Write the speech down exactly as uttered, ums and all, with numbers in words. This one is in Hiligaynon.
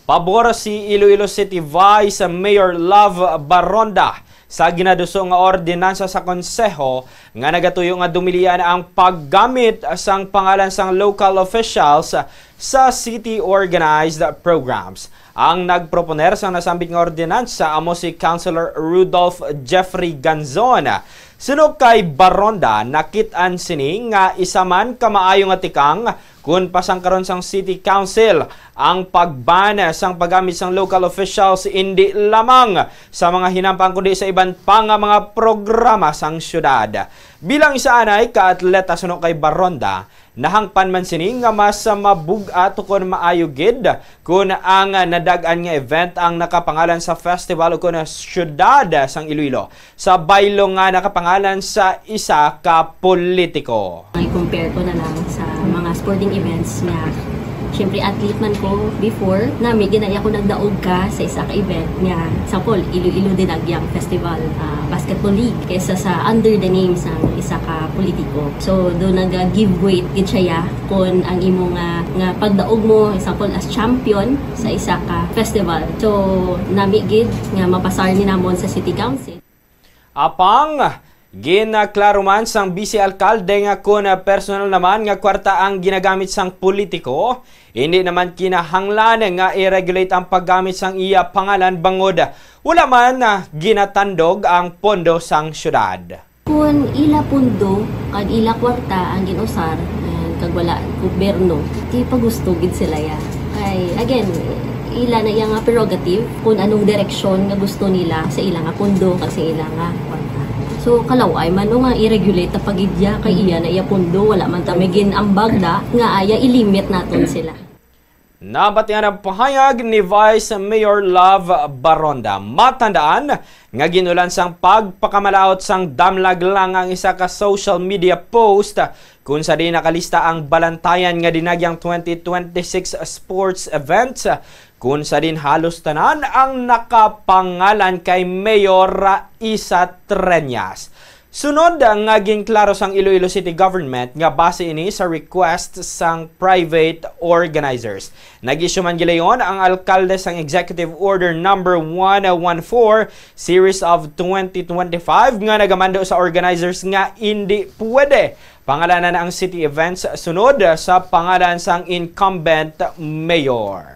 Pabor si Iloilo City Vice Mayor Love Baronda sa ginaduso nga ordinansa sa konseho nga nagatuyo nga dumilian ang paggamit sang pangalan sang local officials sa city organized programs. Ang nagproponer sang nasambit nga ordinansa amo si Councilor Rudolph Jeffrey Ganzon. Suno kay Baronda, nakit-an sini nga isa man ka maayo nga tikang kun pasangkaron sang City Council ang pagban sang paggamit sang local officials indi lamang sa mga hinampang kundi sa iban pa nga mga programa sang syudad. Bilang isa anay ka atleta suno kay Baronda, nahangpan man sini nga mas mabug-at ukon maayo gid kun ang nadag-an nga event ang nakapangalan sa festival ukon syudad sang Iloilo sa baylo nga nakapangalan sa isa ka politiko. I-compare ko na lang sa mga sporting events nga, syempre, athlete man ko before, nami ginaya ko nagdaog ka sa isa ka event nga, example, Iloilo Dinagyang Festival, ah, Basketball League, kaysa sa under the name sang isa ka politiko. So, do naga-give weight gid siya, ya, kung ang imo nga, nga pagdaog mo, example, as champion sa isa ka festival. So, nami gid nga mapasar ni namon sa City Council. Apang, ginaklaro man sang Vice Alkalde nga kun personal naman nga kwarta ang ginagamit sang politiko, hindi naman kinahanglan nga i-regulate ang paggamit sang iya pangalan bangod wala man, ah, ginatandog ang pondo sang syudad. Kung ila pundo kag ila kwarta ang gin-usar, ayan, kag wala gobyerno, di pagusto gid sila, ya. Kay, again, ila na iya nga prerogative kung anong direksyon nga gusto nila sa ila nga pundo kag sa ila nga kwarta. So, kalaw-ay man, no, nga i-regulate ta pa gid ya, kay iya na iya pundo, wala man ta may gin-ambag da nga aya i-limit naton sila. Nabatian ang pahayag ni Vice Mayor Love Baronda. Matandaan nga ginulan sang pagpakamalaut sang damlag lang ang isa ka social media post kun sa diin nakalista ang Balantayan nga Dinagyang twenty twenty-six sports events, kun sa diin halos tanan ang nakapangalan kay Mayor Isa Treñas. Sunod nga ginklaro sang Iloilo City Government nga base ini sa request sang private organizers. Nag-issue man gilayon ang alkalde sang Executive Order Number one one four Series of twenty twenty-five nga nagamando sa organizers nga indi pwede pangalanan ang city events sunod sa pangalan sang incumbent mayor.